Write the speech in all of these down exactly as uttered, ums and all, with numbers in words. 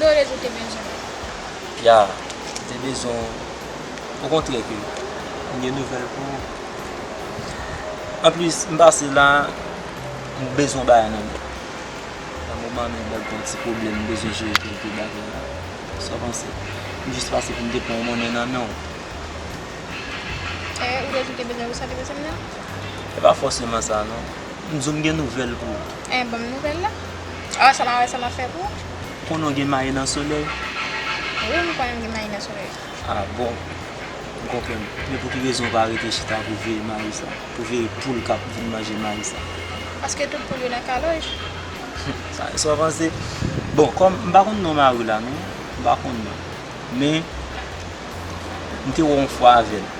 Dolez ou te bezwen mwen? Ya, m te bezwen w. Okontrè ke m gen nouvèl pou ou. Anplis, m pase la, m bezwen yon bagay nan men. Nan moman m gen yon ti pwoblèm, m bezwen jere kèlke bagay la. Sa w panse? M jis pase pou m te pran yon monnen nan men w. E, ou te di w te bezwen pou sa w te bezwen m nan? E pa fòseman sa, non. M di w m gen nouvèl pou ou. E, ban m nouvèl la. A, sa m a wè, sa m a fè pou ou? Konnen w gen mayi nan solèy? Wi, m konnen m gen mayi nan solèy. A, bon. M konprann. Men pou ki rezon w pa rete chita pou veye mayi sa? Pou veye poul k ap vin manje mayi sa? Paske tout poul yo nan kalòj. Sa, sa w panse? Bon, kòm m pa konn non mari w la, non. M pa konn non. Men, m te wè w yon fwa avè l.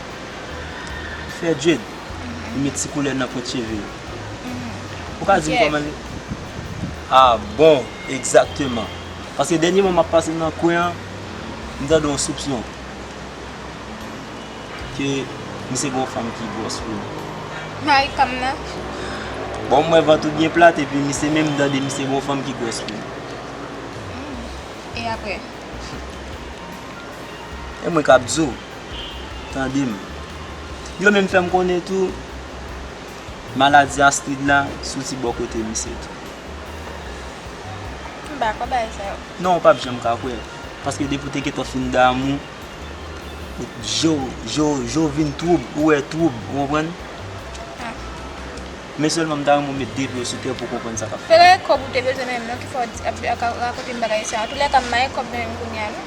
Fè dread. Li met ti koulè nan pwent cheve yo. Ou ka di m kòman li? A, bon, egzakteman. Paske dènyèman m ap pase nan kwen an, m tande yon soupsyon ke misye gen yon fanm ki gwòs pou li. Mari pa m nan. Bon, m wè vant ou byen plat, epi misye menm m tande misye gen yon fanm ki gwòs pou li. E apre? E mwen k ap di w, tande m. Yo menm fè m konnen tou, maladi Astrid la soti bò kote misye tou. M pa kwè bagay sa yo. Non, w p ap janm ka kwè. Paske depi w te gentan fin damou, je w, je w, je w vin twoub, ou wè twoub, ou konprann? Men sèlman m ta renmen w met de pye w sou tè pou w konprann sa k ap fèt. Se pa kòb ou te bezwen menm non ki fè w di, ap, ap rakonte m bagay sa. Antoulèka, m pa gen kòb nan men m kounye a non.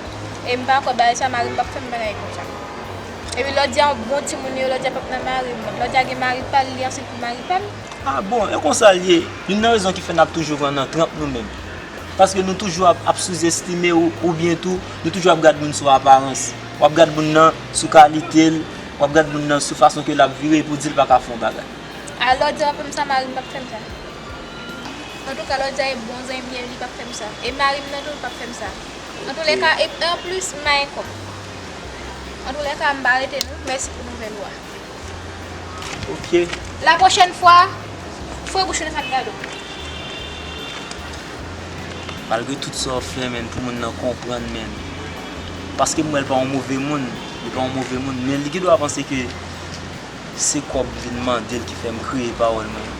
E m pa kwè bagay sa, mari m p ap fè m bagay konsa. Epi lòt di a yon bon timoun li ye, lòt di a p ap nan mari m. Lòt di a gen mari pa l, li ansent pou mari pa l. A bon, e konsa l ye. Youn nan rezon ki fè n ap toujou pran nan tranp nou menm. Paske nou toujou ap, ap souzestime ou, oubyen tou, nou toujou ap gad moun sou aparans. W ap gad moun nan sou kalite l, w ap gad moun nan sou fason ke l ap vire pou w di l pa ka fè yon bagay. A lòt di a p ap fè m sa, mari m p ap fè m sa. Antouka, lòt di a e bon zanmi m ye, li p ap fè m sa. E mari m nan tou, li p ap fè m sa. Antoulèka, e anplis, m pa gen kòb. Antoulèka, m pa rete non. Mèsi pou nouvèl ou a. Ok. La pwochèn fwa, foure bouch ou nan sa m gade w. Malgre tout sa w fè, menn, pou moun nan konprann, menn. Paske m wè l pa yon move moun, li pa yon move moun, men li gen dwa panse ke se kòb vin mande l ki fè m kreye pawòl mwen.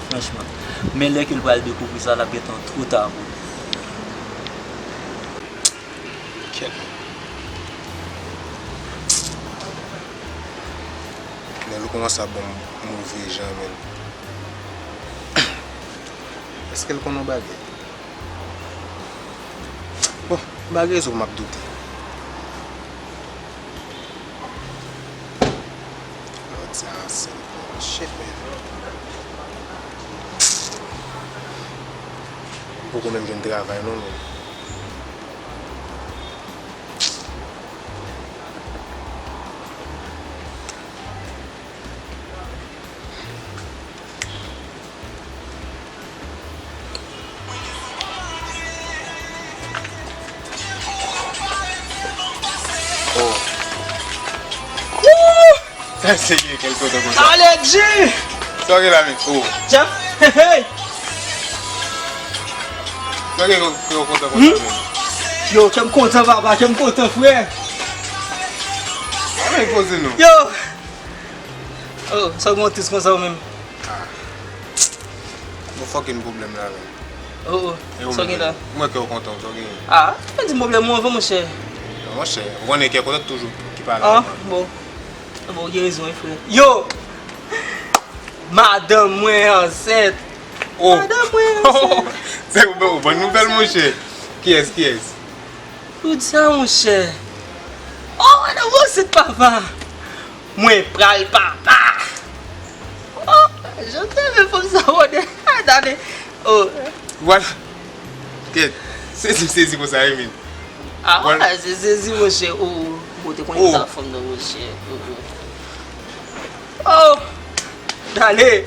Franchman. Men lè ke l pral dekouvri sa, l ap gentan twò ta pou li. Kèt. Nèl kòmanse ap ban m move jan, menn. Èske l konn yon bagay? Bon, m pa gen rezon pou m ap doute. Lòt sa ansent, shit, man. M poko menm jwenn travay non, menn. Oh. Sa se gen kèl kote konsa. Alèji! Sa w gen la, men? Oh. Jeff, hey, hey! Sa w gen kèl kote konsa, men? Yo, kè m kontan, papa, kè m kontan, frè. Sa w gen poze nou? Yo! Oh, sa w gen tris konsa ou menm? Ah. Bon, fucking pwoblèm la, menm. Oh, oh. E ou menm? Sa w gen la? M wè kè w kontan, sa w gen? Ah, pa di m pwoblèm ou anvan, monchè. Non, monchè, ou konnen kè kontan toujou ki pale. Ah, bon. Bon, ou gen rezon, wi, frè. Yo! Madanm mwen ansent. Oh! Madanm mwen ansent. Se ou, ou ban nouvèl, monchè. Kiyès, kiyès? Ou di sa, monchè. Oh, madanm mwen ansent, papa. Mwen pral papa. Oh, jan te renmen fanm sa, mwen. Tande. Oh. Vwala. Kèt. Sezi, sezi konsa, wi, men. Ah, vwala. Se sezi, monchè. Oh, bon, te konnen sa fanm nan, monchè. Oh, oh. Oh, dale.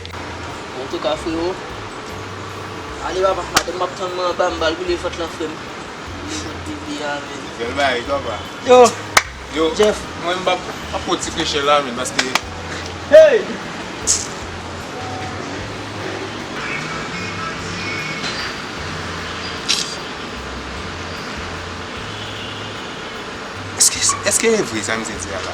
Antouka, frewo. Ale, papa, madanm m ap tann mwen anba, m pral boule vant lan, frè m. Boule vant bebe a, men. Bèl bagay, papa. Yo. Yo, Jeff. Mwen m p ap, ap pran ti krechè la, men, paske. Hey! E vre sa misye di a la.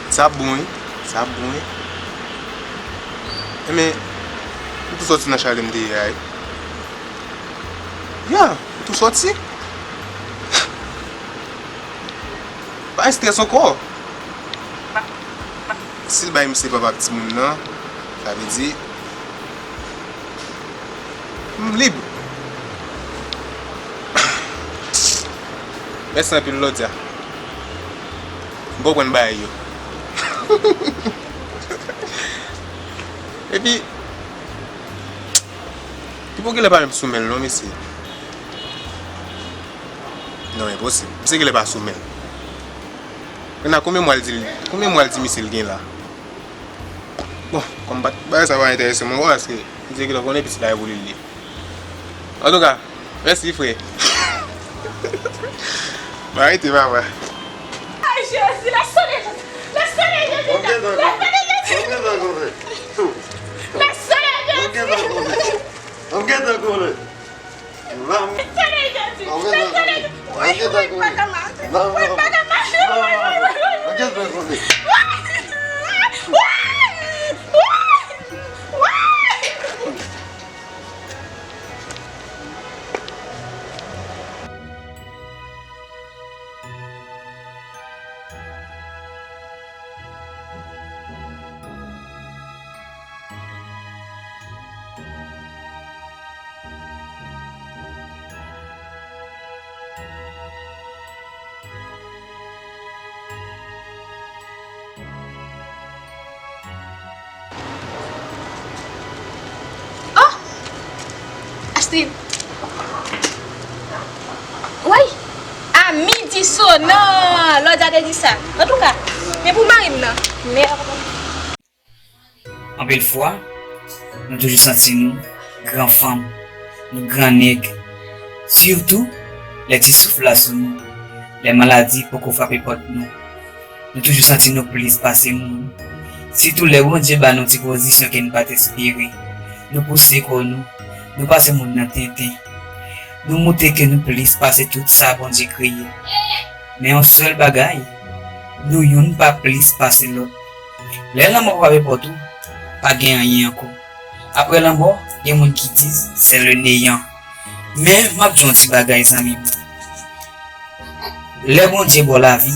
Sa bon wi. Sa bon wi. Enben, m tou sòti nan chalè m te ye a wi. Ya, m tou sòti. Pa estrès ankò. Si l bay misye papa timoun nan, sa vle di m lib. Mèsi anpil Lòdya. M konprann bagay yo. Epi, Pipo genlè pa menm sou men l non mesye. Non, enposib. Misye genlè pa sou men l. Kounye a, konbyen mwa l di l, konbyen mwa l di misye l gen la? Bon, kòm pa, bagay sa pa enterese mwen, paske misye genlè konnen pitit la e pou li l ye. Antouka, mèsi, frè. M arete, papa. Ay, Jezi, le soleil, le soleil de Dieu, le soleil de Dieu, le soleil de Dieu. Le soleil de Dieu, le soleil de Dieu. Woy, woy, woy, bagay la. Woy, bagay la. Woy, woy, woy, woy, woy. Woy, woy, woy. Oh! Astrid! Woy! A midi sonan! Lòdya te di sa. Antouka, men pou mari m nan. Mèd. Anpil fwa, nou toujou santi nou gran fanm, nou gran nèg. Sitou, lè ti souf la sou nou, lè maladi poko frape pòt nou. Nou toujou santi nou plis pase moun. Sitou lè Bondye ba nou ti pozisyon ke n pa t espere. Nou pouse kò nou, nou pase moun nan tenten. Nou montre ke nou plis pase tout sa Bondye kreye. Men yon sèl bagay, nou youn pa plis pase lòt. Lè lanmò frape pòt ou, pa gen anyen ankò. Apre lanmò, gen moun ki di, c'est le néant. Men, m ap di w yon ti bagay, zanmi m. Lè Bondye ba w lavi,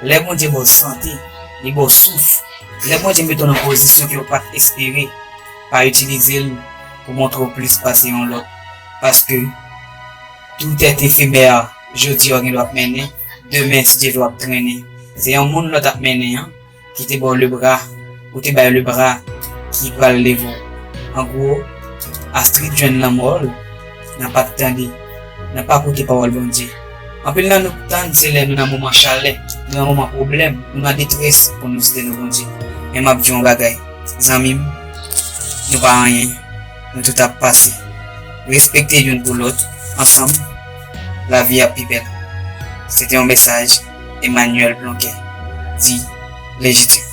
lè Bondye ba w sante, li ba w souf, lè Bondye mete w nan pozisyon ke w pa t espere, pa itilize l pou montre w plis pase yon lòt. Paske, tout est éphémère. Jodi a w gen dwa ap mennen, demen, si Dye vle, w ap trennen. Se yon moun lòt ap mennen an, ki te ba w lebra, ou te bay lebra, ki pral leve w. An gwo, Astrid jwenn lanmò l nan pa t tande, nan pa koute pawòl Bondye. Anpil nan nou k tann se lè nou nan moman chalè, nou nan moman pwoblèm, nou nan detrès pou nou site non Bondye. Men m ap di w yon bagay, zanmi m, nou pa anyen, nou tout ap pase. Respekte youn pou lòt, ansanm, lavi ap pi bèl. Se te yon mesaj Emmanuel Blanquet, di Lejitim.